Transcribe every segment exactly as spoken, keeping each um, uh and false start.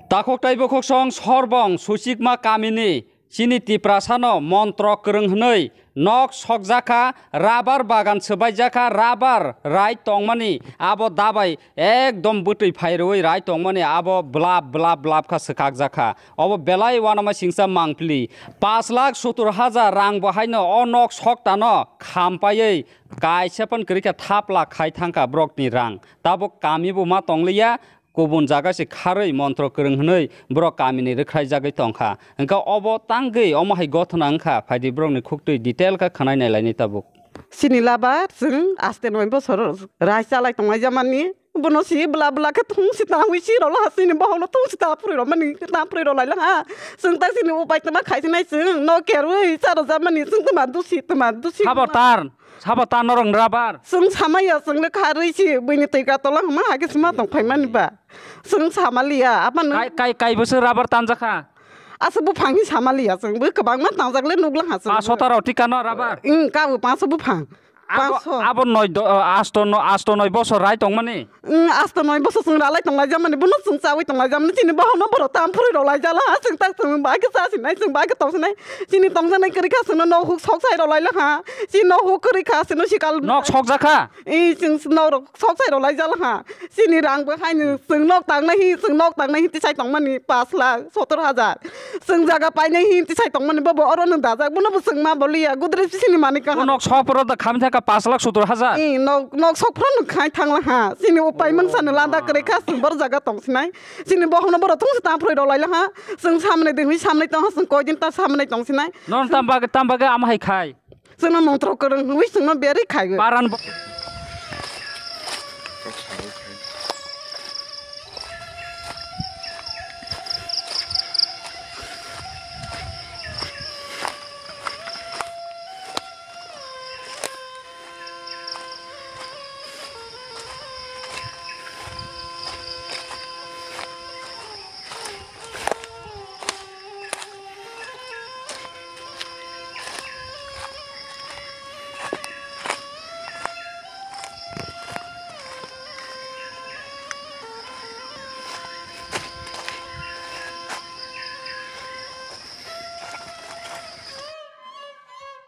Takhuk tei bukhuksong Sorbong Suchikma kamini chini Tiprasano montro kwrwng hwnwi nok sokjakha, rabar bagan swbaijakha, rabar rai tongmani abo dabai ekdom bwtwi phairwi rai tongmani abo blap blap blap kha swkakjakha. Obo belai uanama singsa mangpili. Pash lakh sottor hajar rang bo haino o nok soktano khampaiwi kaisa phan kwrwi kha thapla khai thangkha borokni rang. Tabuk kami bo ma tongliya, kubun jaga se kharwi montro kwrwng hwnwi borok kamini rwkhraijagwi tongkha. Hwnkhe obo tangwi omo hai gothona wngkha, phaidi borokni khuktwi detail khe khwnai nailaini tabuk. Chini labar chwng aste noi bosor rai chalai tonglaijamani. Bono si bla bla khe thung si tangwi si rwla ha, chini bohokno thung si ta phurwi rwmani, ta phurwi rwlaila ha. Chwng ta chini upai tongma khaisinai chwng no kerwi cha rwjamani chwng tma dusi tma dusi. Sabo tar, sabo tar norok rabar. Chwng samaya chwng le kharwi si buini twi ka tola hwnma hai khe sima tong phaimani ba. Chwng samaliya abano. Kai, kai, kai bwswk rabar tanjakha? Asa buphang hi samaliya chwng bo kwbangma tangjak le nuklang ha chwng. Paso tarok tikano rabar. Ing kabo paso buphang. Abo, paso. Abo noi do-, asto no, asto noi bosor rai tongmani. Ing asto noi bosor chwng ralai tonglaijamani, bono chwng chawi tonglaijamani, chini bohokno borok tam phurwi rwlaijala, chwng tak chwng bai khe chasinai, chwng bai khe tongsinai, chini tongjanai kwrwi kha chwngno nok huk sok sai rwlaila ha, chini nok huk kwrwi kha chwngno sikal. Nok sokjakha? Ih, chwng nok rok sok sai rwlaijala ha, chini rang bo haino chwng nok tangnai hi, chwng nok tangnai hi tisai tongmani pash lakh sottor hajar. Chwng jaga painai hi tisai tongmani bobo oro nwng dajak, bono bo chwng ma boliya, Godrej bisini manwi kaham. Nok sokphuru da khamwi thangkha pash lakh sottor hajar. Ih, nok, nok sokphuru nwng khai thangla ha. Chini upai mungsa no lada kwrwi kha, chwng bor jaga tongsinai. Chini bohokno borok thungsi ta phurwi rwlaila ha. Chwng samani dihwi samani tong ha, chwng koidin ta samani tongsinai. Non tam bagwi, tam bagwi ama hai khai. Chwngno montro kwrwng hwnwi chwngno berwi khaiwi. Paran bo-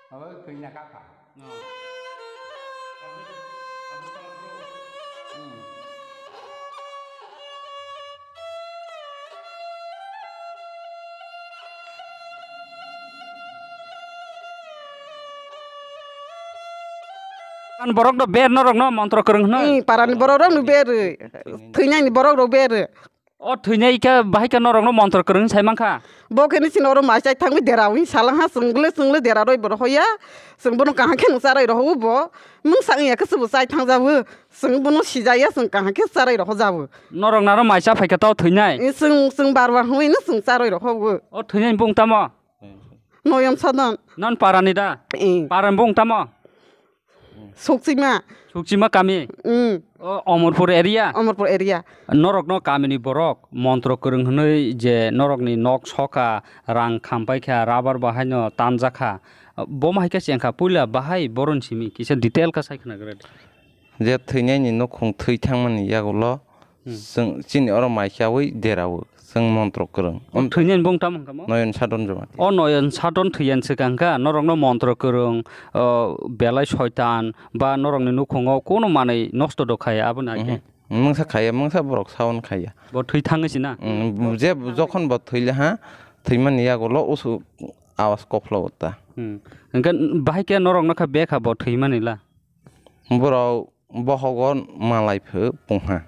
Abo kanya kaka. An borok no ber norok no montro kwrwng hwnwi. Ih, parani borok rok no ber. Thwinaini borok rok ber. O thwinai khe bahai khe norokno montro kwrwng sai mankha. Bo khe ni sini oro mai chai thangwi dera wi salang ha, chwng le, chwng le dera roi bo rohoya. Chwng bono kaham khe nung charoi rohou bo. Mungsa wngya khe chwbo chai thangjabu. Chwng bono sijaya, chwng kaham khe charoi rohojabo. Norok naro mai cha phaikha tao thwinai? Chwng, chwng bar bar hwnwi no chwng charoi rohou. O thwinai bung tamo? Noyon Sadon. Non parani da? Parani bung tamo? Sukchima. Sukchima kami? Mm. O, Omorpur area? Omorpur area. Norokno kamini borok montro kwrwng hwnwi je norokni nok soka, rang khampai kha, rabar bahaino tanjakha. Bo ma hai khe chengkha, puila bahai boroni simi kisa detail kha sai khna gra di. Je thwinaini nukhung thwi thangmani yagulo, Hmm. Chwng chini oro mai chawi derawo, chwng montro kwrwng. O thwinani bung tamo hwnkha mo? Noyon Sadon Jomati. O Noyon Sadon thwiyan swkang kha, norokno montro kwrwng, o, belai soitan, ba norokni nukhungo kuno manwi nosto do khaya, aboni age. Mhm. Mungsa khaya, mungsa borok saon khaya. Bo thwi thangwi sina? Mm, je jokhon bo thwile ha, thwimani yagulo usu awas kophlo ta. Hmm. Hwnkhe bahai khe norokno kha bekha bo thwimani la? Borok bohogo malai pho pungha.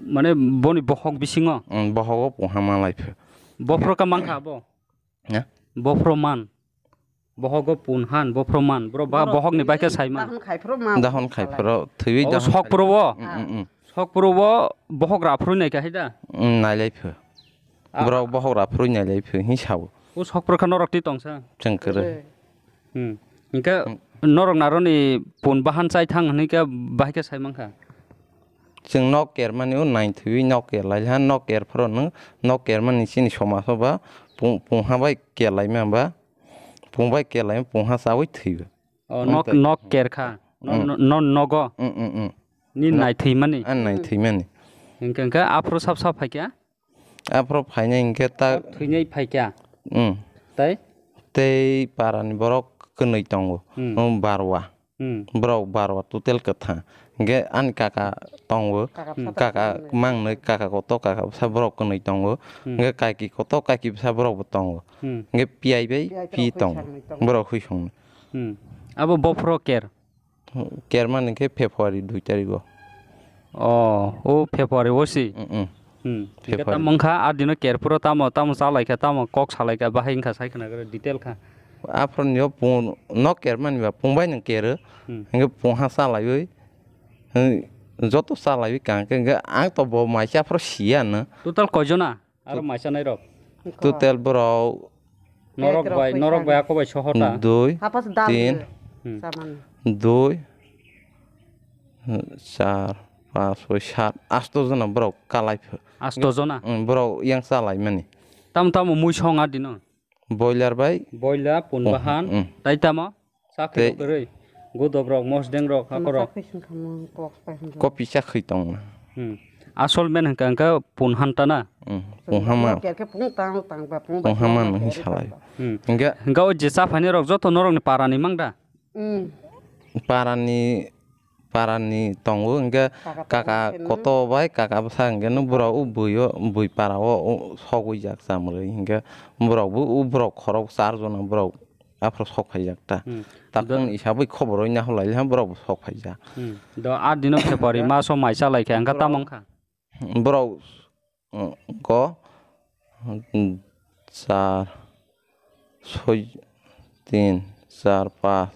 Mane boni bohok bisingo? Mm, bohogo pungha malai pho. Bophro ka mankha abo? Ya? Bophro man. Bohogo punhan, bophro man. Bro ba bohokni bai khe sai man. Dahon khai phro man. Dahon khai phro, thwi. Oh, dahon sok khai phro wo? Mm, mm, mm. Sok phro wo bohok ra phro nai kha hai da? Mm, nailai pho. Ah. Borok bohok ra phro nailai pho, hi sao. O sok phro kha norok ti tongsa? Chwng kwrwi. Hmm. Hingke norok naroni pun bahan chai thang hwnwi khe bahai khe sai mankha. Chwng nok kermani o naithwiwi nok kerlai ha, nok ker phoro nwng nok kermani chini somaso ba pung, pungha bai kerlai ma ba, pung bai kerlai ma, pungha chawi thwiba. O nok, nok ker kha. No, no, no, nogo. Mm, mm, mm. Ni naithwimani. An naithwimani. Hingke, hingke aphuru sap sap phaikha? Aphro phainai hinkhe ta. Thwinai phaikha. Hmm. Tai? Tei parani borok kwnwi tongo. Hmm. Hmm, barwa. Hmm. Borok barwa total kwthang. Hinkhe ani kaka tongo. Kaka bwsa kaka tongo. Mangnwi kaka koto kaka bwsa borok kwnwi tongo. Hmm. Hinkhe kaiki koto kaiki bwsa borok bo tongo. Hmm. Hinkhe piyai bai piyai pi tongo, piyai tongo. Borok hwi songni. Hmm. Abo bophro ker. Kermani khe February dui tarigo. Oh, o February o si. Mm, mm. Hmm. February. Tamo wngkha, a dino kerphuru tamo, tamo chalaikha, tamo kok salaikha, bahai wngkha, sai khna gore, detail kha. Aphuru nio pung, no kermani ba pung bai nang kero. Hmm. Hingke pung ha chalaiwi. Hing, joto chalaiwi kang khe, hingke ang to bo maisa aphuru siya no. Total koi jona? Aro maisa nai rok. Total borok. Norok bai, norok bai ako bai sohor ta. Dui, tin, dui, char, pas, soi, sat, asto jona borok kalai pho. Asto jona? Hmm, borok yang chalai mani. Tamo tamo mui song a dino? Boiler bai. Boiler, pun bahan, tai tamo? Sakhe rok kwrwi. Godob rok, mosdeng rok, hakhor rok. Kopi chakhwi tong na. Hmm. Asol men hwnkha hwnkha pun hanta na. Hmm. Pun hama. Pun hama nung salai. Hmm. Hingga o je chaphani rok joto norok ni para ni mang da? Hmm. Para ni, para ni tongo hingga kaka koto bai kaka bwsa hingga no bura o bui o, bui para o, o sogwi jak chamrwi hingga borok bo o borok khorok char jona borok. Aphuru sok phaijak ta. Hmm. Takung isabwi khobor oi naho lailaiha borok bo sok phaijak. Hmm. Do a dino February maso maisa laikha, angkha tamo wngkha? Borok, mm, ko, mm, char, soi, tin, char, pas,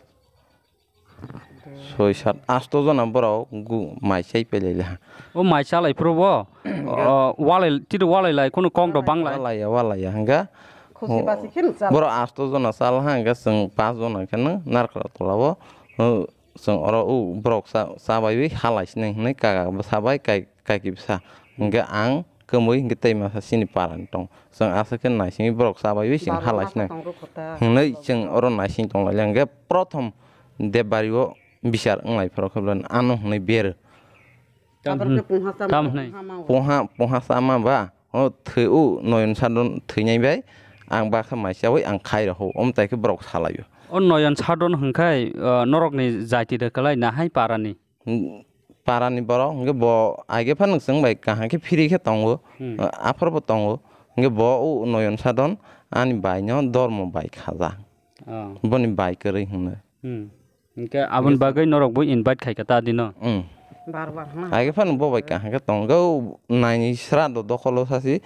soi, sat, asto jona borok gu-, mai chai pailailaiha. O mai chalai phuru bo, o, walai, tiri walai lai, khunu kok do banglai. Walaiya, walaiya, hingga. Khusi basi kheno chala. Borok asto jona chala, hingga chwng pas jona kheno narkra tola o, o, chwng oro o borok cha, cha baiwi halai sinai hinui kaka bwsa bai kai, kaiki bwsa. Hingga ang kwmwi hingga tei masa chini para ni tong. Chwng aswk khe naisingwi borok cha baiwi chwng halai sinai hinui chwng oro naising tong lai. Hingga prothom Debari o bichar wnglai phoro khe bwlai ano hwnwi bero. Tam hwnwi. Pungha, pungha sama ba. O thwi o Noyon Sadon thwinai bai ang baksa mai chawi ang khai rw ho. Omtai khe borok salai o. O Noyon Sadon hwnkhe, o, norok ni jati de kwlai nahai para ni? Hmm, para ni borok hwnkhe bo aige phano chwng bai kaham khe phiri khe tongo. Hmm. Aphor bo tongo. Hwnkhe bo o Noyon Sadon ani bai no dormo bai khaja. Oh. Boni bai kwrwi hwnwi. Hmm. Hingke aboni bagwi norok bo invite khai kha ta dino. Hmm. Bar bar hwnna. Aige phano bo bai kaham khe tongo, naini sra do dokholo sasi.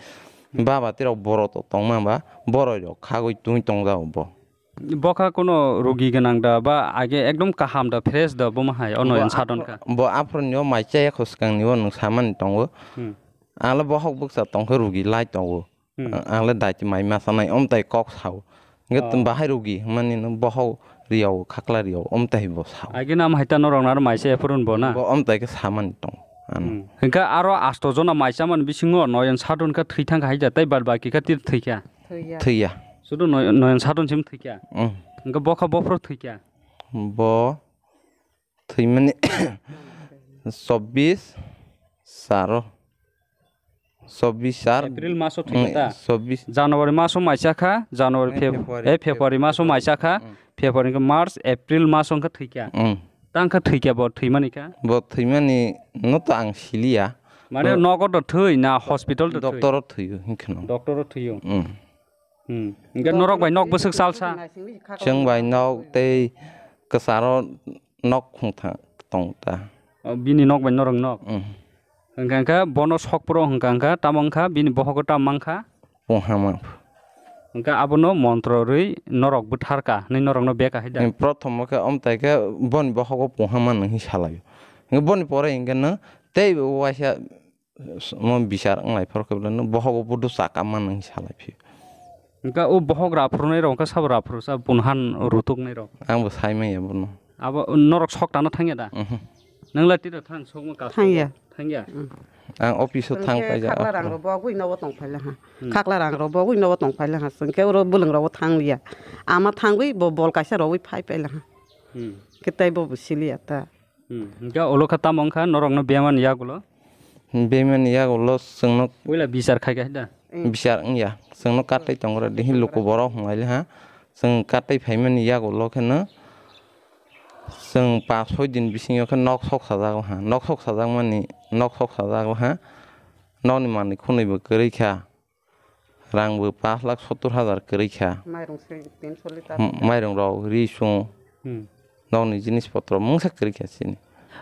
Hmm. Baba tirok boro to tongma ba boroi rok khagwi twi tongjago bo. Bo kha kuno rugi gwnang da ba aige ekdom kaham da fresh da bo ma hai o Noyon Sadon kha. Bo aphuru ni o mai chaya kho swkang ni o nwng samani tongo. Hmm. Ang le bohok bwksa tong khe rugi lai tongo. Hmm. Ang le daiti mai masa nai omtai kok sao. Hingke bahai rugi hwnmani no bohok riyao khakla riyao omtai bo sao. Aige nam hai ta norok naro maisa ephurun bo na? Bo omtai khe samani tong ano. Hmm. Hingke aro asto jona mai chamani bisingo Noyon Sadon khe thwi thang kha hai da tei bad baki khe tir thwi kha? Thwi ya. Sudu Noy-, Noyon Sadon sim thwi kha? Hmm. Hingke bo kha bophro thwi kha? Bo thwimani chobbish saro. Chobbish sar. April maso thwi kha ta? Chobbish. January maso maisa kha, January, Feb-, February, eh, February maso maisa kha, February khe March, April maso wngkha thwi kha. Hmm. Tang kha thwi kha bo thwimani kha? Bo thwimani no to ang siliya. Mane nogo do thwi na hospital do thwi? Doctor o thwiyo hinkhe no. Doctor o thwiyo. Hmm. Hmm. Hingke norok bai nok bwswk salsa? Chwng bai nok tei kwcharo nok khungthang tong ta. O, bini nok bai norok nok? Hmm. Hingka hingka bono sok phuru hingka hingka tamo wngkha bini bohogo tamo mankha? Pungha mankha. Hingka abono montro rwi norok bwtharka hinui norokno beka hai da? Prothom o khe omtai khe boni bohogo pungha mano hinwi salaio. Hingke boni pore hingke no tei waisa mo bichar wnglai phoro khe bwlai no bohogo budu chaka mano hinwi salai phio. Hingke o bohok raphurunai rok hingke sabo raphuru sa bunhan rutuknai rok. Ang bo sai manya bono. Abo norok sok tano thangya da? Mhm. Nwng lai tiro thang sokma kasu? Thangya. Thangya? Mm. Ang office o thang paija. Khakla rang rok bo gwi nobo tong phaila ha. Hmm. Khakla rang rok bo gwi nobo tong phaila ha. Hingke oro bwlwng rok bo thang liya. Ama thangwi bo bol kaisa rogwi phai paila ha. Hmm. Khe tei bo bo siliya ta. Hmm. Hingke olo kha tamo wngkha norokno bemani yagulo? Bemani yagulo chwngno puila bichar khai kha da? Bichar wngya, chwngno katai tongo re, dihi luku borok hwnlaili ha, chwng katai phaimani yagulo kheno chwng pas soi din bisingo khe nok sok sajak ha, nok sok sajakmani, nok sok sajak ha, nokni manwi khunui bo kwrwi kha, rang bo pash lakh sottor hajar kwrwi kha. Mairung se tin soli ta. M-, mairung rok, ri sung, Hmm. nokni jinis potro mungsa kwrwi kha chini.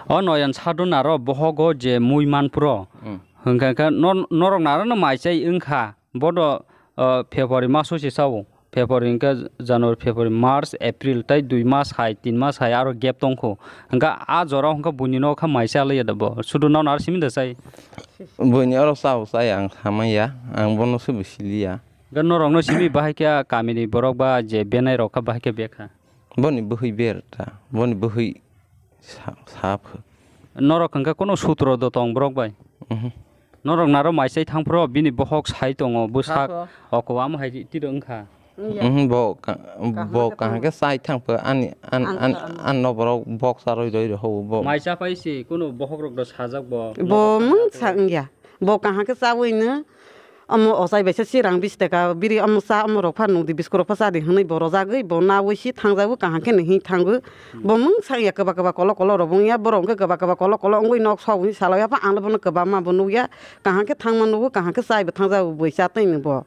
O Noyan Sadun aro bohogo je mui manpro. Hmm. Hwnkha khe nor-, norok naro no mai chai wngkha. Bodo, uh, February maso se sao. February hwnkhe January, February, March, April tai dui mas hai, tin mas hai aro gap tongkho. Hwnkha a jora hwnkha buini no kha mai cha laiya da bo. Sudu no nar simi da sai. Buini oro sao chai ang samaiya. Ang bono se bo siliya. Hwnkha norok no simi bahai khe kamini borok ba je benai rok kha bahai khe bekha. Boni bwhwi ber ta, boni bwhwi sa-, sa pho. Norok hwnkhe kono sutro do tong borok bai? Mhm. Norok naro mai chai thang phro bini bohok sai tongo, bwsak Kaso. Oko amo hai tiro wngkha. Wngya. Mhm, bo ka-, Kaham bo khe kaham tamo. Khe sai thang pho ani, an, Ang an, sa ano. An no borok bok sa roi roi rw ho bo. Mai cha pai si kono bohok rok do sajak bo. Bo Norok mung thang sa wngya. Bo kaham khe chawi no. Omo ochai bai se sirang bis taka biri omo cha omo rok pha nung di bisku rok pha cha di hwnwi bo rojagwi bo nawi si thangjago kaham khe ni hwnwi thango. Bo mung sa ya kwba kwba kolok kolok rok bo wngya borok hwnkhe kwba kwba kolok kolok wngwi nok sok hwnwi salo ya pha ang le bono kwbangma bo nukya kaham khe thangma nugo kaham khe chai bo thangjago boi cha twi ni bo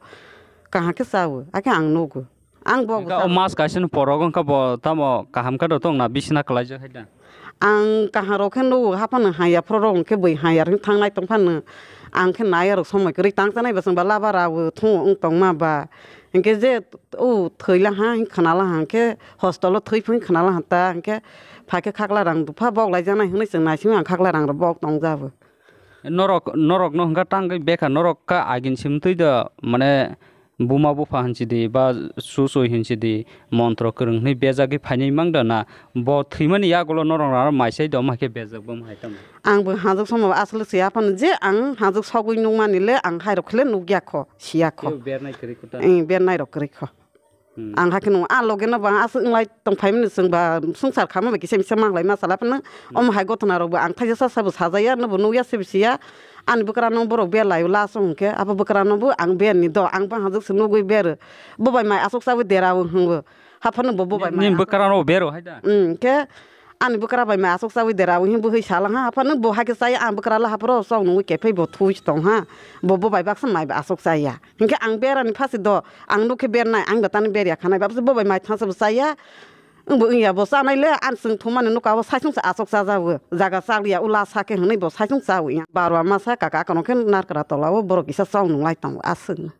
kaham khe chawo hakhe ang nugo. Ang bo Hwnkhe o mas kaisa ni porok wngkha bo tamo kaham khe do tongna bisina kwlaijak hai da? Ang kaham rok khe nugo haphano haya phoro rok hwnkhe bui haya rok thangnai tongphano ang khe nai rok somoi kwrwi tang chanai bo chwngba laba rao thung wng tongma ba hwnkhe je o thwila ha hwnkhe khwnala ha hwnkhe hostel o thwi phung khwnala ha ta hwnkhe phaikhe khakla rang dupha bok lai janai hwnwi chwng naising ang khakla rang rok bok tong jabo. Norok, norok no hwnkha tangwi bekha, norok kha agin simtwi do, mane buma bupha hinsi di, ba susui hinsi di, montro kwrwng hwnwi bejagwi phainai mang da na, bo thwimani yagulo norok rano mai sai do, omo hai khe bejak bo hai tamo. Ang bo hajak somo aswk se aphano je ang hajak sogwi nukmani le ang hai rok khe le nukya kho, siya kho. Kebo bernai kwrwi kho ta? Eng, bernai rok kwrwi kho. Hmm. Ang hakhe nung, ah, loge no ba aswk wng lai tong phai mani chwng ba swngchar kha ma bai kisa misa mang lai ma sala phano. Hmm. Omo hai gotona rok bo ang thaisa sa sa bo sajaya, no bo nukya se bo siya. Ani bwkra no borok ber lai o last o hwnkhe, abo bwkra no bo ang ber ni do, ang bang hajak se nugwi ber. Bo bai mai aswk chawi dera o hwngo. Haphano bo, bo bai mai Nini aswk bwkra no bero hai da? Hmm, khe Ani bwkra bai mai aswk chawi dera o hwnwi bwhwi sala ha, haphano bo hakhe chaya, ang bwkra la haphro chok nungwi kephai bo thui tong ha, bo, bo bai baksa mai bai aswk chaya. Hinkhe ang berani phasi do, ang nuk khe bernai, ang da tani berya khanai, bapsa bo bai mai thansa bo chaya, wngbo wngya bo chanai le, ani chwng thumani nuka o saichung se aswk chajago, jaga chaliya, ula sa khe hwnwi bo saichung chawi ya. Barwa masa kaka kono khe narkra tola o borok kisa chok nunglai tongo aswk.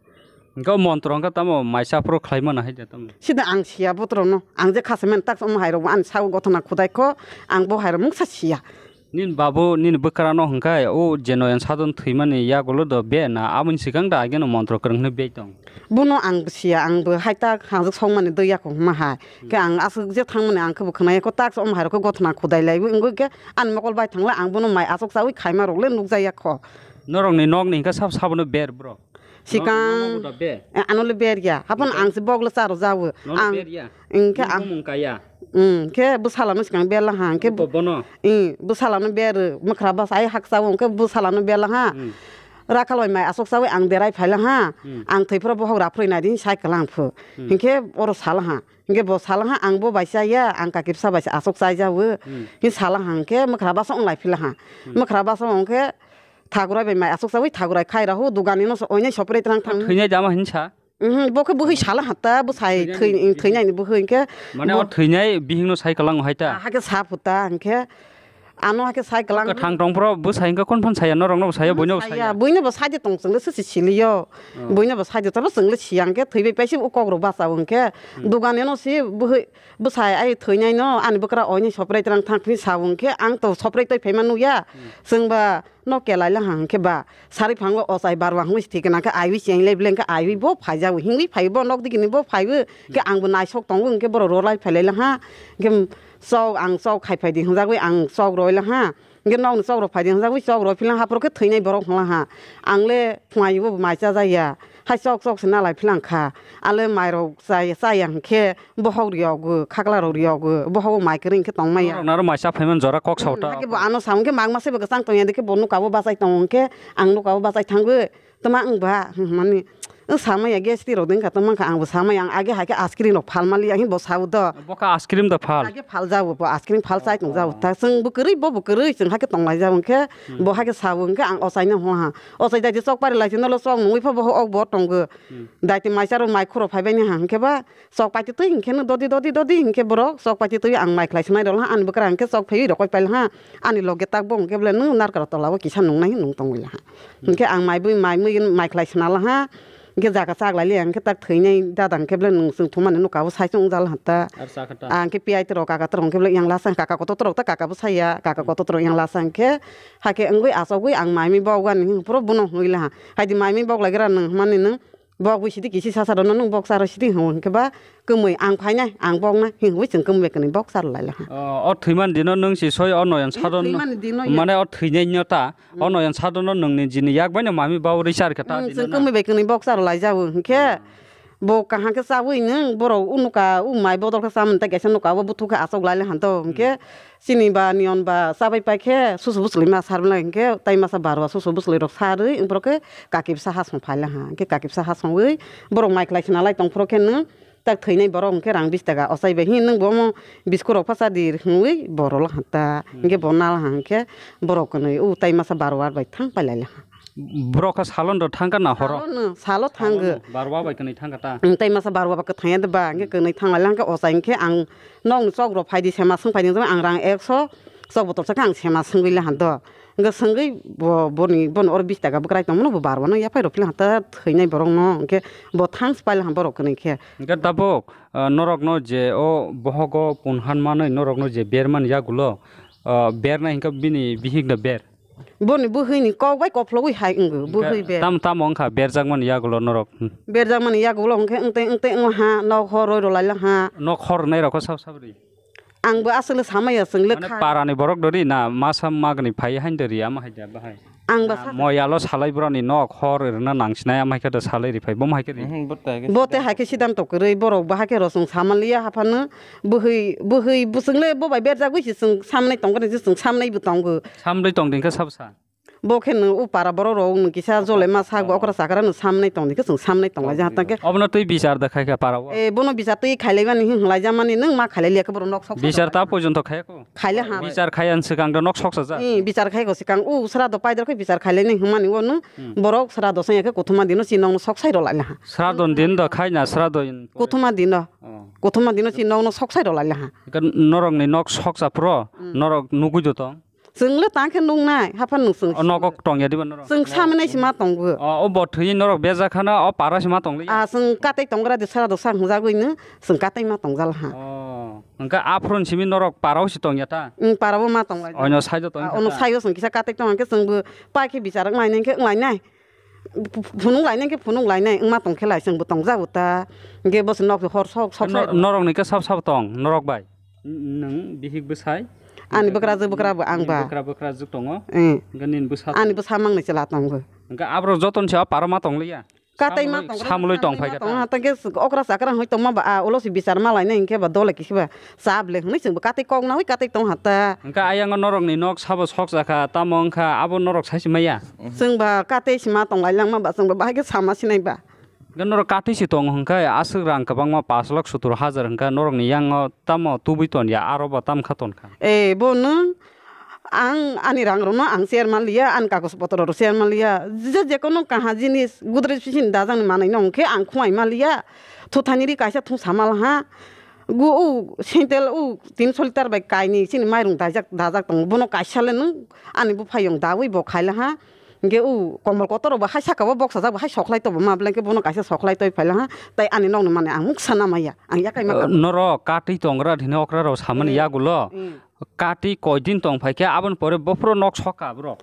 Hwnkhe o montro hwnkhe tamo maisa phuru khlai mano hai da tamo? Sida ang siya botrono. Ang je khasaimani tak omo hai rok bo ani sago gothona khudai kho, ang bo hai rok mungsa siya. Nini babu, nini bwkrano hwnkhe o je Noyan Sadun thwimani yagulo do be na aboni swkang da ageno montro kwrwng hwnwi bei tong? Bono ang siya, ang bo hai tak hajak songmani dwi yakung hwnma hai. Khe ang aswk je thangmani ang khe bo khwnai kho, tak omo hai rok khe gothona khudai lai bo wngwi khe ani mokol bai thangla ang bono mai aswk chawi khaima rok le nukjai ya kho. Norokni nokni hwnkhe sab sabono ber bro? Sikang. Nono, nono da be? Eh, ano le ber ya. Hapan Hwnkhe? Ang se bok le charo jawo. Nono Ang ber ya? Engke Nini ang bumung kaya? Mm, ke bwsala no sikang ber la ha, ke Bo-, bono? Mm, bwsala no ber, mwkhra basa ai hak chawo, ke bwsala no ber la ha. Mm. Rakhal bai mai aswk chawi ang derai phai la ha. Mm. Ang thwi phro bohok ra phrwi nai di sai klang phu. Mm. Hinkhe oro sala ha. Hinkhe bo sala ha, ang bo bai cha ya, ang kaki bwsa bai aswk chai jawo. Mm. Hin sala ha, hinkhe mwkhra basa ong lai phi la ha. Mm. Mwkhra basa ong khe Thagurai bai mai aswk chawi thagurai khai rahu dugani no oinai sopre trang thang. Thwinai dama hinsa? Mhm, bo khe bwhwi sala hata bwsai Thwinai thwi-, ni thwinai ni bwhwi hinkhe Mane bo o thwinai bihing no sai kalang hai ta? Hakhe sa phuta hinkhe ano hakhe sai kalang. Kathang tong phro bwsai hinkhe kon phan saya norok no saya boino saya. Boino bo sai de tong chwng le sisi siliyo. Oh. Boino bo sai de tabo chwng le siya hinkhe thwi bai paisi u kok rok basa hinkhe Hmm. dugani no si bwhwi bwsai ai thwinai no ani bwkra oinai sopre trang thang thwi sa hinkhe ang to sopre twi phaima nukya. Hmm. Chwng ba No kelai la hang khe ba, sari phango ochai barwa hwnwi thikna khe aiwi cheng lai blen khe aiwi bo phaijago hwnwi phaiwi bo nok dikini bo phaiwi khe ang bo naisok tongo hwnkhe borok rw lai phailai la ha. Khe chok ang chok khai phai di hwnjagwi ang chok roi la ha. Hwnkhe nokni chok rok phai di hwnjagwi chok roi philang haphuru khe thwinai borok hwnla ha. Ang le phungai bo mai cha jaya. Hai chok chok se nalai philang kha. Ale mai rok chaya, chaya hwnkhe bohok riyogo, khakla rok riyogo, bohok bo mai kwrwi hwnkhe tong maya. Norok naro mai cha phaimani jora kok sao ta. Hwnkhe bo ano sao hwnkhe magma sebo kwchang tongya, hwnkhe bo nuka bo bachai tongo hwnkhe ang nuka bo bachai thangwi Tama ang ba, hmm, mani, ang sama ya gas ti rok ding ka tama ka ang bo sama yang age hai ke ice cream rok phal mali ang bo sabu do. Boka ice cream da phal. Age phal jabu bo ice cream phal chai tong jabu ta sung bo kwrwi bo bo kwrwi sung hai ke tong lai jabu ke bo hai ke sabu ke ang ochai no ho ha. Ochai dai sok pari lai sino lo sok nungwi pha bo ok bo tong go. Dai ti mai charo mai khuro phai bai ni ha ke ba sok pai ti twi ke no dodi dodi dodi ke borok sok pai ti twi ang mai khlai sinai rok ha ani bwkra ke sok phai rok pai ha ani loge tak bo ke bole nung nar kar tola o kisa nung nai nung tong wi ha. Hingke ang mai bui mai mui mai khlai sina laha. Hingke jaga chak lai le hingke tak thwinai dada hingke bele nwng chwng thumani nuka o sai chwng jal hata. Ar sa kha ta. Ang ke piyai torok kaka torok hingke bele yang lasa kaka kotor torok ta kaka bo saya kaka kotor torok yang lasa hingke hake wngwi asogwi ang mai mi bok ani hing puro bono hwnwi laha. Haidi mai mi bok lai gra nwng hwnmani nwng bok bui sidi kisi sasa rono nwng bok charo sidi hwngo hingke ba kwmwi ang phainai ang bokna hingwi chwng kwmwi bai kwnwi bok charo lai laha. O, o thwiman dino nwng si soi o noyan sadon thwimani dino ya. Mane o thwinai nyo ta. O noyan sadono nwngni jini yak baino mami bawo risa rikha ta. Chwng dino na. Kwmwi bai kwmwi bok charo lai jago hwnkhe bo kaham khe chawi nwng borok unuka u mai bodol khe chamani tei kaisa nuka o buthuk khe achok lai le han to hwnkhe chini ba niyon ba chabai pai khe susu bwswlwi ma sar lai hwnkhe tai masa barwa susu bwswlwi rok sarwi borok khe kaki bwsa hasong phai lai ha hwnkhe kaki bwsa hasongwi borok mai khlai khna lai tong phuru khe nwng tak thwinai borok hwnkhe rang bis taka ochai bai hin nwng bo omo bisku rok phacha di hwnwi borok lo hanta hwnkhe bo nal hwnkhe borok kwnwi u tai masa baro war bai thang pai lai le ha. Borok kha salon rok thang kha na horo? Salo no, salo thango. Baro wa bai kwnwi thang kha ta. Nwng tai masa baro wa ba kwthang ya de ba hwnkhe kwnwi thang lai le hwnkhe ochai hwnkhe ang nokni chok rok phai di sema swng phai di ang rang ekso chok botol cha khe ang sema swngwi le han do. Hwnkhe swngwi bo, boni, boni oro bis taka bwkrai tongmano bo barwano yaphai rw phila hata thwinai borokno, hwnkhe bo thangs paila ha borok kwnwi khe. Hwnkhe tabuk, ah, norokno je o bohogo punhan manwi norokno je bermani yagulo, ah, bernai hwnkhe bini bihikno ber. Boni bwhwini kok bai koplogwi hai wngo, bwhwi ber. Tam, tamo wngkha berjakmani yagulo norok? Berjakmani yagulo hwnkhe wngtei wngtei wngha, nok hor roi rw laila ha. Nok hor rwnai rokho sab sabri? Ang bo aswk le samaya chwng le. Mane kha. Parani borok dori na masa magni phai hain dori ama hai da bahai. Ang ba sa. Moyalo salai boroni nok hor rwna nangsinai ama hai khe da salai ri phai bo hai khe ri. Mhm, bo tai khe. Bo te hai khe siddhanto kwrwi borok ba hai khe rosong samaliya haphano bwhwi bwhwi bwswng le bo bai berjagwi si chwng samnai tongkhe si chwng samnai bo tongo. Samdai tong ding khe sab sa. Bo khe nwng o para borok rok nwng kisa jole ma sak bo okra sakra nwng samnai tong di khe chwng samnai tong lai jang tang khe. Obono twi bichar da khai kha para o. E bono bichar twi khailai mani hwnlai jang mani nwng ma khailai liya khe borok nok sok. Bichar ta porjonto khai ko. Khaile ha. Bichar khai an swkang da nok sok sa ja. E bichar khai ko swkang u sra do pai dor khe bichar khailai ni hwnmani o nwng borok sra do sanya khe kuthuma dino si nok sok sai rw lai ha. Sra do din da khai na sra do in. Kuthuma dino. Kuthuma dino si nok sok sai rw lai ha. Norok ni nok sok sa pro norok nugui do tong. Chwng le tang khe nuknai, haphano chwng. O nogo tong ya diba norok? Chwng samnai se ma tongo. O, o bo thwi norok bejak khana, o para se ma tong liya? Ah, chwng katai tongra de sara do sak hwnjagwi no, chwng katai ma tongjal ha. O, hwnkhe aphuru simi norok para o se tong ya ta? Wng, para o ma tong lai. Oino side o tong kha ta? Ono side o chwng kisa katai tong khe chwng bo pai khe bichar wng lai nai khe wng lai nai. Phunuk lai nai khe phunuk lai nai wng ma tong khe lai chwng bo tong jago ta. Hwnkhe bo se nok hor sok sok sai. Norok ni khe sab sab tong, norok bai? Nwng bihik bwsai? Ani bwkrajwk bwkra bo ang ba. Bwkra bwkrajwk tongo. Eh. Hwnkhe nini bwsa. Ani bwsa mang ni chwla tongo. Hwnkhe aborok joto ni se o para ma tong liya? Katai ma tong. Samloi tong phai kha ta. Tong ha ta khe okra chakra hoi tong ma ba a ulo se bichar ma lai nai hwnkhe ba dole kisi ba chap le hwnwi chwng bo katai kok na hoi katai tong ha ta. Hwnkhe ayang o norok ni nok sabo sok jakha tamo wngkha abo norok sai se maya? Chwng ba katai se ma tong lai lang ma ba chwng ba bahai khe sama sinai ba. Hwnkhe norok katwi se tongo hwnkhe aswk rang kwbangma pash lakh sottor hajar hwnkhe norokni yango tamo tubui ton ya, aro bo tam kha ton kha? Eh, bo nwng ang ani rang rokno ang share man liya, ani kagoj potro rok share man liya, je jekono kaha jinis Godrej bising ni dajak ni manwi no hwnkhe ang khwlai man liya, thuthani ri kaisa thung sa mal ha, gu u sentel u tin soliter bai kainwi chini mairung dajak dajak tongo, bono kaisa le nwng ani buphayung dawi bo khai la ha. Hingke o komol kotor rok bo hai saka o boksajak bo hai soklai to bo ma belai khe bono kaisa soklai toi phaila ha. Tai ani nokni manwi ang muksa namaya, ang yakai ma kha. Norok katwi tongra hini okra rok samani yagulo. Katwi koidin tong phai khe aboni pore bophuro nok soka borok.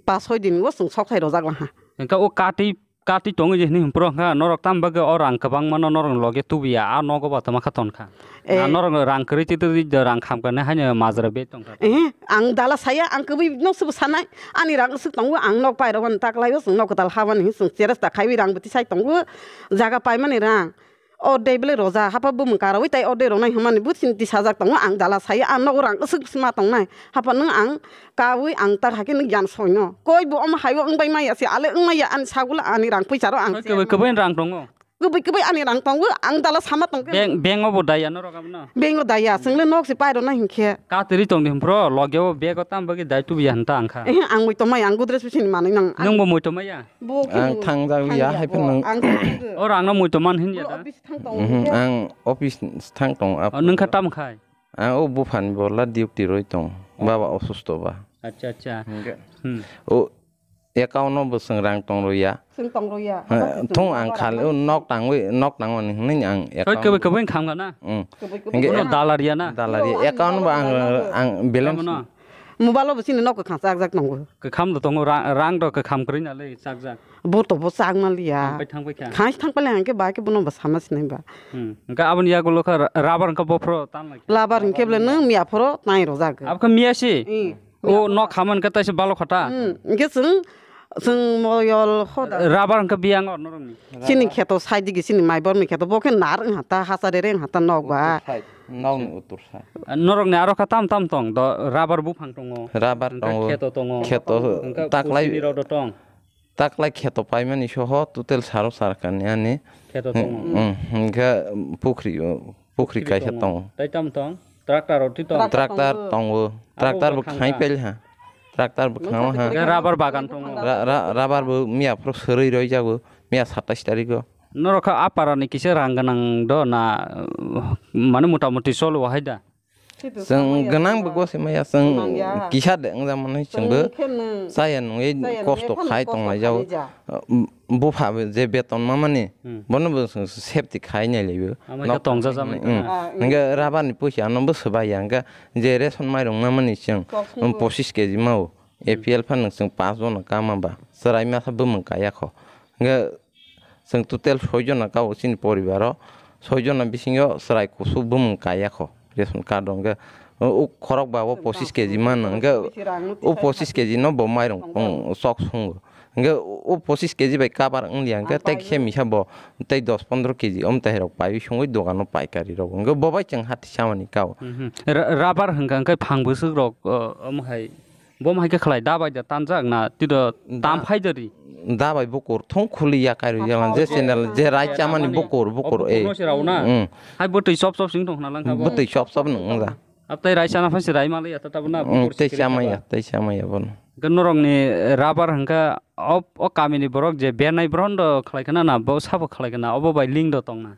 Pas soi din o chwng soksai rojak la ha. Hingke o katwi, katwi tongwi hini hwnphuru hwnka norok tam bagwi o rang kwbangma no norok loge tubuya a nogo ba tama kha tonkha. Eh. Na norok rang kwrwi twi twi rang kham kani haino majra be tongkha. Eh, ang dala saya, ang kwbwi nok se bo sanai. Ani rang swk tongo, ang nok pairok mani taklaio, chwng nok kwtal habani, chwng cheresta khaiwi rang bwtwi sai tongo. Jaga paimani rang. O dei bele roja hapa bumung karawi tai o dei ronai hwnmani buchini tisajak tongo ang dala saya ang nogo rang aswk ma tongnai hapa nwng ang kawi ang tak hakhe nwng yan soino koi bo omo haibo wng bai maya se ale wng maya ani sagula ani rang puisa ro ang Kwbai kwbai rang tongo. Kwbai kwbai ani rang tongo ang dala sama tongkhe. Beng beng obo daya norok abono. Bengo daya chwngle nok se pairo na hinkhe. Katiri tongdi hwnphro logeo bego tam bagwi dai tubiya hwnta angkha. Ehe ang mui tomai ang gudres bisini manwi nang. Nwngbo mui tomaiya. Bo khe ang thang jak ya hai phano. Ang thang jak. Oro ang no mui toman hin ya da. Office thang tong. Mhm, ang office thang tong. Oh, nung kha tam khai? Ang o buphani borla duty roi tong. Oh. Baba osusto ba. Acha acha. Hingke. Hmm. O account no bo seng rang tong roi ya. Seng tong roi ya. Thong ang khali o nok tangwi nok tangmani hinwi ang account. Kebe kebe kham gana. Hmm. Kebe kebe. Hingke no dalaria na. Dalaria account ba ang ang balance. Mobile bo sini nok khang chak jak tongo. Kwkham do tongo, ra-, rang do kwkham kwrwi nalai chakjak. Bo to bo chak maliya. Thangpai thangpai kha. Khais thangpai le hangke ba ke bono bo sama sinai ba. Hmm. Hingke aboni yagulo kha ra-, rabar hingke bophro tan lai. Labar hingke bole nang miya phoro nai rojak. Abkha miya si? Hmm. O nok haman khe taisa balo khata. Hmm. Hingke chwng, chwng moyol hoda. Rabar hingke biyang or norokni. Chini kheto sai digi chini mai borni kheto bo khe nar wng hata hasa rere wng hata nok ba. Utur side. Nokni utur side. Norokni aro kha tam tam tong do rabar buphang tongo. Rabar tongo. Hingke kheto tongo. Kheto hingke taklai puchini rok do tong. Taklai kheto paimani soho total saro sarkani ani. Kheto tongo. Hmm, hingke pukhri, pukhri kaisa tongo. Tai tam tong? Tractor rok ti tong? Tractor tongo. Tractor bo khai pel ha. Tractor bo khang ha. Hingke rabar bagan tongo. Ra-, ra-, rabar bo miya phro sori roi jago. Miya satais tarik o. Norok kha a para ni kisa rang gwnang do na, uh, mane mota moti cholo hai da? Chwng gwnang bo gose maya chwng kisa de wngja mani chwngbo chaya nungwi kosto khai tong lai jao. Bupha je beton ma mani bono bo safety khai nai laibo. Hingke rabar ni puisa no bo swbai ya hingke je ration mairung ma mani chwng pochis keji mao. A P L pha nung chwng pas jona kama ba chwrai masa bumung kaya kho. Hingke Chwng total soi jona kabo chini poribar o, soi jona bisingo chwrai kusu bumung kaya kho ration card o hwnkhe. O khorok ba o pochis keji mano hwnkhe o pochis keji no bo mairung chok sungo. Hwnkhe o pochis keji bai cover wngya hwnkhe tei khe misa bo tei dos pondro keji omtwi hai rok paiwi songwi dogano paikari rok hwnkhe bo bai chwng hati samani kao. Rubber hwnkha hwnkhe phang bwswk rok omo hai. Bo hai khe khlai da bai da tanjak na tito tam phai da ri. Da bai bukur thung khuli ya kai ri jalan je channel je rai chamani bukur bukur e. Bukur no se rao na. Hai bwtwi chop chop sing tong khna lang kha bo. Bwtwi chop chop nung ja. Ab tai rai chana phai se rai ma le ya ta ta bo na bukur. Tei chamai ya tei chamai ya bon. Ga norok ni rubber hwnkha o kami ni borok je bernai bron do khlai khna na bo sabo khlai khna obo bai link do tong na.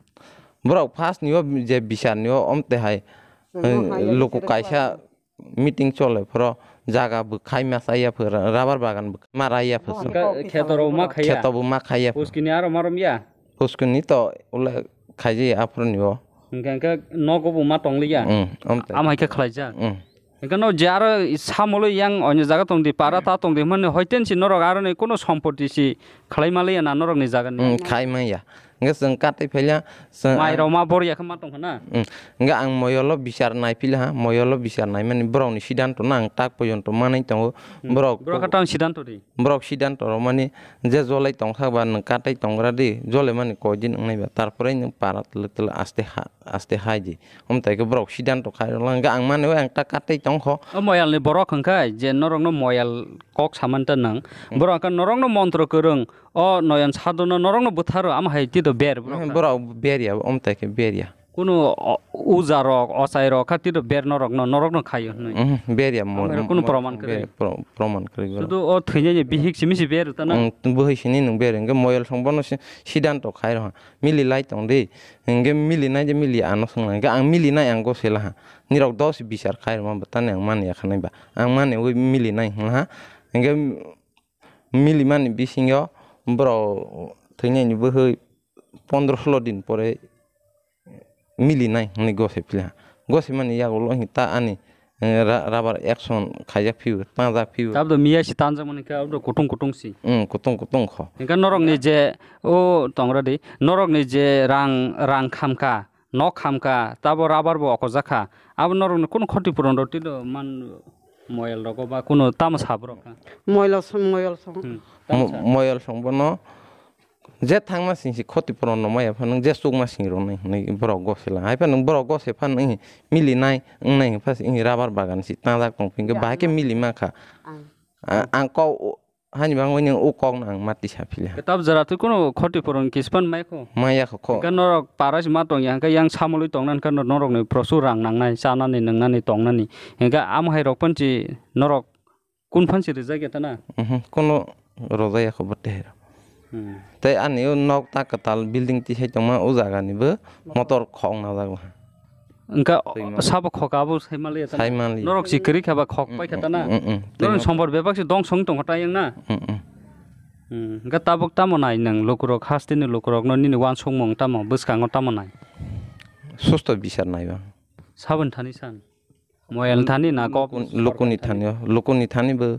Borok first ni o je bisar ni o om te hai luku kaisa meeting chole phoro jaga bwkhai ma chaya phwra rubber bagan bwkhai ma raya phwswk. Kheto rok ma khaiya. Kheto bo ma khaiya phwswk. Puskini aro ma romya. Puskini to ule khaijaya aphuru ni o. Hingke hingke nogo bo ma tongliya. Am hai khe khlaijak. Hingke no je aro samolo yang onyo jaga tongdi para ta tongdi hwnmani hoiten si norok aro ni kono sompoti si khlai maliya na norok ni jaga ni. Khai maya. Hingke chwng katwi phaila chwng mai rok ma bor ya khe ma tong khana. Hingke ang moyolo bichar nai phila ha moyolo bichar nai mani borok ni siddhanto no ang tak porjonto manai tongo. Borok borok kha tang siddhanto di. Borok siddhanto rok mani je jolai tong kha ba nwng katai tong gra di jole mani koi din wngnai ba tarpore nwng para twlwk twlwk aste ha aste hai di. Omtai khe borok siddhanto khai rok lang ang mani ang tak katai tong kho. O moyal ni borok hwnkhe je norok no moyal kok samanta nwng borok hwnkhe norok no montro kwrwng. O noyon sadhana norokno bwtharo, amo hai tito ber borok. Borok ber ya, omtai khe ber ya. Kuno uja rok, ochai rok kha tito ber norokno, norokno khaio hwnwi. Ber ya mo. Kunu proman kwrwi. Proman kwrwi. Sudu o thwinani bihik simi si ber tana. Bwhwi sini nwng ber hwnkhe moyol song bono siddhanto khai rw ha. Mili lai tong di. Hwnkhe mili nai je mili ano swng lai. Hwnkhe ang mili nai ang go sela ha. Nirok dos bichar khai rwma bwtani ang man ya khanai ba. Ang mani wi mili nai hwng ha. Hwnkhe Milimani bisingo borok thwinaini bwhwi pondro sulo din pore milinai hwnwi gosipli ha. Gosipmani yagulo hwn ta ani, eh, ra-, rubber action khaijak phio, tangjak phio. Tabdo miya si tanjakmani khe abdo kutung kutung si. Hmm, kutung kutung kho. Hingkhe norokni je o tongradi, norokni je rang, rang khamkha, nok khamkha, tabo rubber bo okojak kha. Abo norokni kunu khoti puron rok twido man moyal rogo ba kunu tamo sabo rok kha. Moyal song, moyal song. Hmm, tamo sa. Moyal song bono Je thangma sing si khoti puron rw maya pha nwng je chukma sing rw nai hwnwi borok gosela. Hai pha nwng borok gose pha nwng milinai wngnai hwn pha si wng rabar bagan si tangjak tong phi hwnkhe bahai khe mili ma kha. Ang. A-, ang kok o-, hani bangwi nwng o kok no ang mati sa phila. Kitab jora twi kuno khoti puron kispan mai kho. Maya kho kho. Hwnkhe norok para si ma tong ya hwnkhe yang samolwi tong na hwnkhe norok ni prosu rang nang nai chanani nwngnani tongnani. Hwnkhe amo hai rok phan si norok kun phan si rijak ya ta na? Mhm, kuno rojak ya kho bo te. Hmm. Tei ani o nok ta kwtal building tisai tongma o jaga ni bo motor khok na jak. Wngkha. Twi ma. Sabo khok abo sai mali ya ta na? Sai mali. Norok si kwrwi kha ba khok pai kha ta na? Mm, mm, mm. Norok twi ma. Sombor bebak se dong song tong kha ta yang na? Mm, mm. Hmm. Wngkha tabuk tamo nai nwng lukurok hasteni lukurok no nini wansukmung tamo bwskango tamo nai? Susto bisar nai ba. Saboni thani san? Moyal thani na kok? Lukuni thani, lukuni thani bo,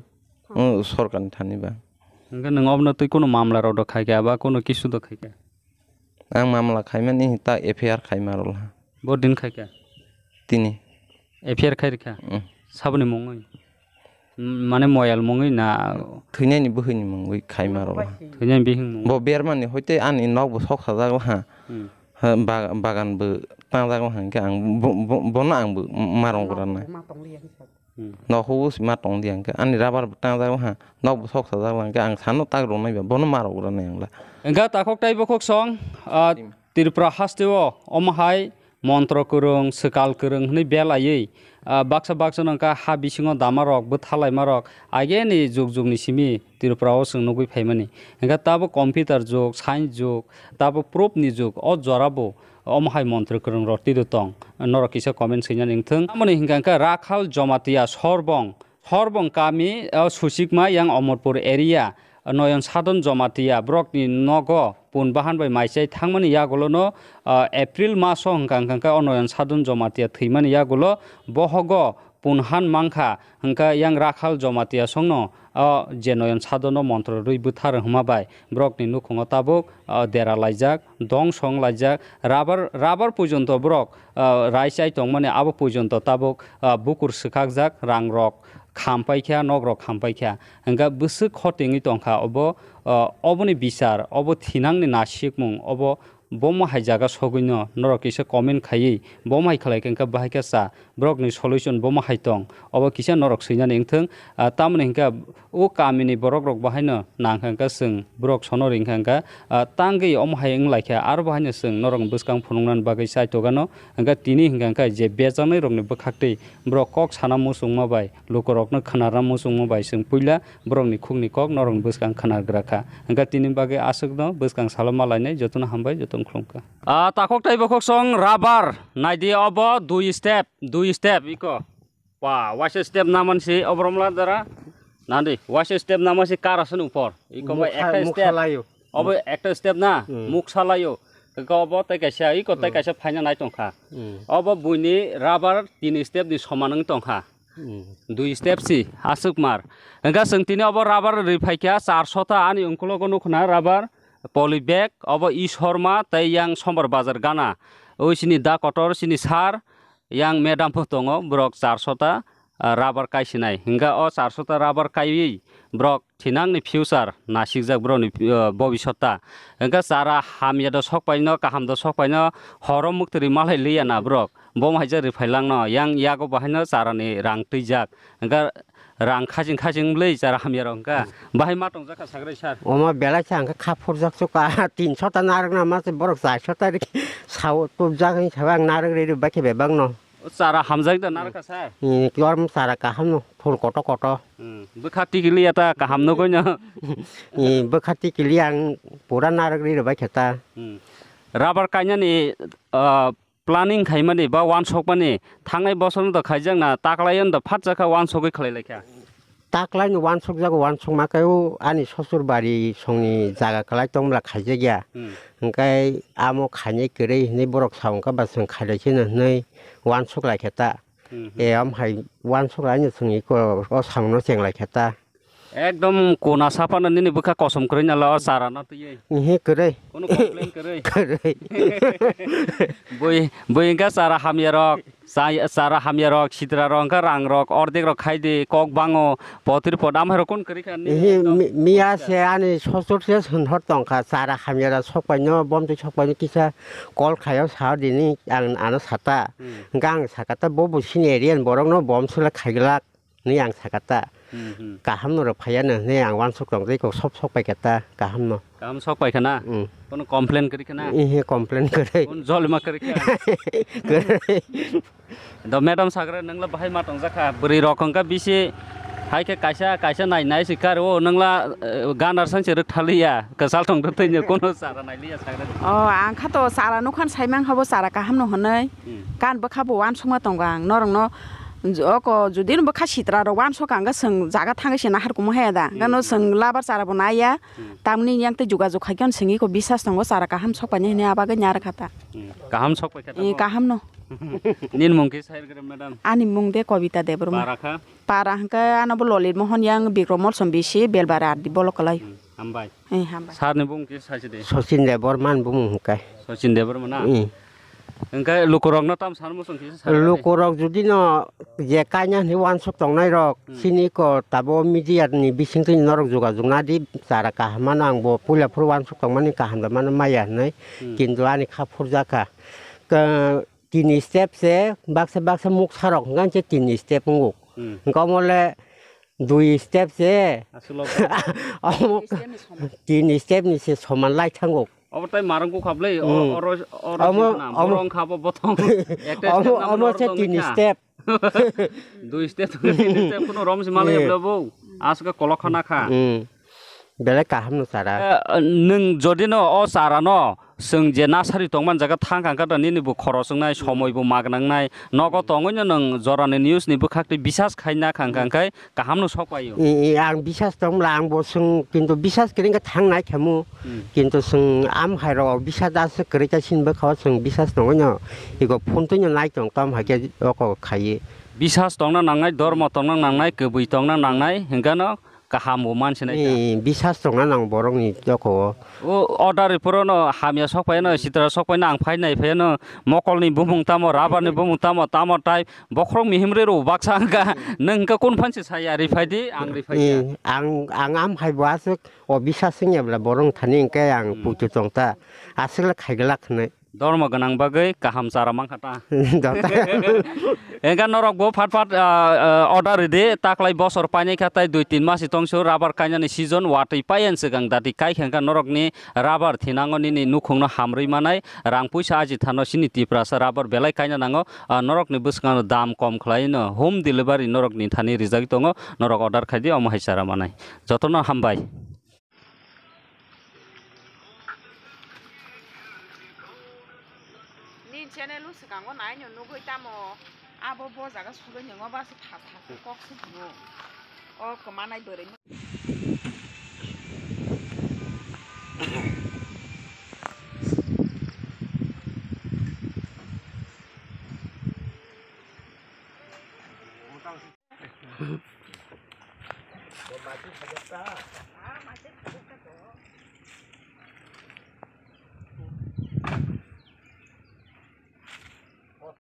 mm, sorkar ni thani ba. Hwnkhe nwng obno twi kuno mamla rok do khaikha ba kuno kisu do khaikha? Ang mamla khaimani ta F I R khaima rwla. Bo din khaikha? Tini. F I R khai rikha? Mm. Saboni mungwi? Mm, mane moyal mungwi na? Thwinaini bwhwini mungwi khaima rwla. Thwinaini bihing mungwi. Bo bermani hoite ani nok bo sok sajak laha. Hmm. Ha, ba-, bagan bo tangjak laha hwnkhe ang bo-, bo-, bono ang bo marong granai. Hmm. Nokhubus ma tong di ang khe, ani rabar bo tangjak ha, nok bo sok sajak lang khe, ang sano tak rwnai ba, bono ma rok rwnai ang la. Hwnkhe takhok tei bokhok song, ah, Tripura haste o omo hai montro kwrwng, swkal kwrwng hwnwi belaiwi, ah, baksa baksa no wngkha ha bisingo dama rok, bwtha laima rok, ageni jug jug ni simi Tripura o chwng nugwi phaimani. Hwnkhe tabuk computer jug, science jug, tabuk proof ni jug, o jora bo omo hai montro kwrwng rok twido tong. Norok kisa comment swinani wngthung. Tamoni hwnkha khe Rakhal Jomatia Sorbong, Sorbong kami, o Susikma yang Omorpur area, Noyon Sadon Jomatia borokni nogo pun bahan bai maichai thangmani yagulono, o, April maso hwnkha hwnkha khe o Noyon Sadon Jomatia thwimani yagulo bohogo punhan mankha, hwnkha yang Rakhal Jomatia songno, o, je Noyon Sadono montro rwi bwthar hwma bai borokni nukhungo tabuk, o, dera laijak, dong song laijak, rabar, rabar pujonto borok, o, rai chai tongmani abo pujonto tabuk, o, bukur swkakjak, rang rok khampaikha, nok rok khampaikha, hwnkha bwswk khotingwi tongkha obo, o, oboni bichar, obo thinangni nasikmung, obo Bomo hai jaga sogwino norok kisa comment khaiwi, bomo hai khlai khe wngkha bahai khe cha, borokni solution bomo hai tong, obo kisa norok swinani wngthung. Ah, tamoni hwnkha o kamini borok rok bahaino nang kha wngkha chwng borok sono ring kha wngkha, ah, tangwi omo hai wng lai kha aro bahaino chwng norokni bwskang phunuknani bagwi chai togano wngkha tini hwnkha wngkha je bejaknai rokni bwkhaktwi borok kok sana muchungma bai lukurokno khwnarna muchungma bai chwng puila borokni khukni kok norokni bwskang khwnagra kha. Hwnkhe tini bagwi aswkno bwskang salo ma lainai, jotono hambai, jotono khulumkha. Ah, takhok tei bokhok song rubber naidi obo dui step, dui step iko. Wa, waisa step naman si obo romla dara. Nandi, waisa step naman si kar asen upor. Iko bai ekta step. Obo ekta step na, muksa laio. Iko obo tei kaisa, iko tei kaisa phaina nai tongkha. Obo buini rubber tini step ni soman wng tongkha. Dui step si aswk mar. Hwnkhe chwng tini obo rubber rwi phaikha charso ta, ani ungkulugo nukhna rubber, poly bag, obo Ishorma tei yang Sombar Bazar gana. Oi chini da kotor chini sir, yang madam pho tongo, borok charso ta, ah, rubber kaisinai. Hwnkhe o charso ta rubber kaiwi borok thinangni future nasikjak borokni, ah, bobisot ta. Hwnkhe chara hamya do sokpaino, kaham do sokpaino, horo muktwrwi malai liya na borok. Bo hai je rwphai langno, yang yago bahaino charani rang twijak. Hwnkhe rang khaching khaching wngwi chara hamya rok hwnkha. Bahai ma tongjak kha sagrai sir. Omo belai sa hwnkhe kha phurjak chuka, tinso ta narwk na ma se borok charso ta rikhe sao tubjak hwnwi sabai ang narwk rwi rwbai khe bebak no. O chara hamjak da narwk kha sir? Hmm, kibar chara kaham no, phul koto koto. Hmm, bwkha tikili ya ta kaham nugwi no. Hmm, bwkha tikili ang pura narwk rwi rwbai khe ta. Hmm. Rubber kainani, ah, planning khaimani ba uansukmani thangnai bosorno do khaijakna, taklaino do phatjakha uansugwi khlai laikha. Taklaino uansukjago, uansukma khe o ani sosur bari songni jaga kwlai tongmla khaijakya. Hmm. Hwnkhe amo khainai kwrwi hinwi borok sa hwnkha ba chwng khailai kheno hinwi uansuk laikha ta. Hmm, hmm. E, am hai uansuk laino chwng iko o samungno cheng laikha ta. Ekdom kona saphano nini bwkha kosom kwrwi nalo o chara no twiwi. Ihi kwrwi. Kono complain kwrwi. Kwrwi. Bui, bui hwnkha chara hamya rok. Chai-, chara hamya rok, sitra rok, hwnkhe rang rok, ordek rok khai di, kok bango, potri pot amhai rok kun kwrwi kha nini Ehe, ekdom mi-, miya se ani sosor se swnhor tongkha, chara hamya rok sokpaino, bomtwi sokpaino kisa call khaio sa dini ang ano sata. Hmm. Hwnkhe ang sakata bo bo sini area ni borok no bom sele khaiglak. Ni ang sakata. Hmm, hmm. Kaham no rok phaiya no hwnwi ang uansuk tong tei kok sop sok pai kata kaham no. Kaham sok pai khana? Hmm. Kono complain kwrwi khana? Ihe complain kwrwi. Kono jolima kwrwi kha? Kwrwi. Do madam sagra nangla bahai ma tong jakha bwrwi rok hwnkha bisi hai khe kaisa kaisa nai nai si kar o nangla, eh, ganar sang se rwk thaliya kwchal tong rwk thai kono chara nai liya sagra. O ang kha to chara nukhan saimang habo chara kaham no hwnwi. Hmm. Kan bwkha bo uansukma tongo ang norokno. J-, oko jodi no bwkha sitra rok uansuk ang khe chwng jaga thangwi se nahar kumu haya da. Hmm. Gano chwng labar chara bo naiya. Hmm. Tamni yang tei jogajog khai khe chwng iko bisas tongo chara kaham sok paini hwnwi abagwi nyar kha ta. Hmm. Kaham sok pai kha ta Eh, bo? Kaham no. Nini mung khe sai rwgwrwi madam? Ani mung de Kobita Debbarma. Para kha? Para hwnkhe ano bo Lolit Mohon yang Bikrom Molsom bisi Belbari R D block kwlai. Hmm. Hambai. Eh, hambai. Sir ni bung kisa saisi de. Sachin Debbarma ni bumung hwnkhe. Sachin Debbarma na? Hmm. Hwnkhe lukurokno tam sano muchung kisa sa. Lukurok jodi no je kaina hwnwi uansuk tongnai rok, Hmm. Chini ko tabo media ni bising twi norok jogajog nadi chara kaham mano ang bo puila phuru uansuk tongmani kaham da mano maya hwnwi. Hmm. Kintu ani kha phurjakha. Ka-, tini step se baksa baksa muksa rok hwnkhe tini step wngo. Hmm. Hwnkhe omo le dui step se. Aswk lo. Omo tini step ni soman lai thango. Obo tai marang kok khablai, Hmm. Oro, oro Omo, sisna, omo. Borong khabo botong. Ekta Omo, step na omo borong se tong tini kha. Step. Dui step, tini step kuno rom se malai Eh. Bla bo. Aswk kolok khana kha. Hmm. Belai kaham no chara. Eh, nwng jodi no o chara no, chwng je nasari tongman jaga thang kha, kha nini bo khoros wngnai, somoi bo magnangnai, nogo tongwi no nwng jorani news ni bwkhak twi bisas khaina kha, kha, kha, kaham no sok paio. I, i, ang bisas tong bla ang bo chwng kintu bisas kwrwi khe thang nai khamu. Hmm. Kintu chwng am hai rok bisas da se kwrwi kha sin bwkha o chwng bisas tongwi no iko phone twi no nai tong tam hai khe oko khaiwi. Bisas tongna nangnai, dormo tongna nangnai, kwbwi tongna nangnai, hwnkhe no kaham bo mansinai ta. Ni bisas tongna nang borok ni joko o. O order riporo no hamya sok phai no, sitra sok phai no, ang phai nai phai no, mokol ni bumung tamo, rubber ni bumung tamo, tamo tai bokhorok mihim re ro baksa hwnkha, nwng hwnkha kun phan se saya ri phai di, ang ri phai ya. Ni ang, ang am hai bo aswk o bisas wngya bla borok thani hwnkhe ang Hmm. puitu tong ta, aswk le khai glak hwnwi. Dormo gwnang bagwi kaham chara mankha ta. Dota. Engkha norok bo phat phat, ah, ah, order ridi, taklai bosor painai kha tai dui tin mas tong su rubber kainani season watwi payan swkang dati kai kha engkha norokni rubber thinango nini nukhungno hamrwi manai rang puisa aji thano sini Tiprasa rubber belai kaina nango, ah, norokni bwskango dam kom khlaino home delivery norokni thani rijak tongo, norok order khaidi omo hai chara manai. Jotono hambai. Nini channel o swkango naino nugwi tamo abo bo jaga sugwi ningo ba se tha tha khe kok se hino. O kwmanai bwrwi.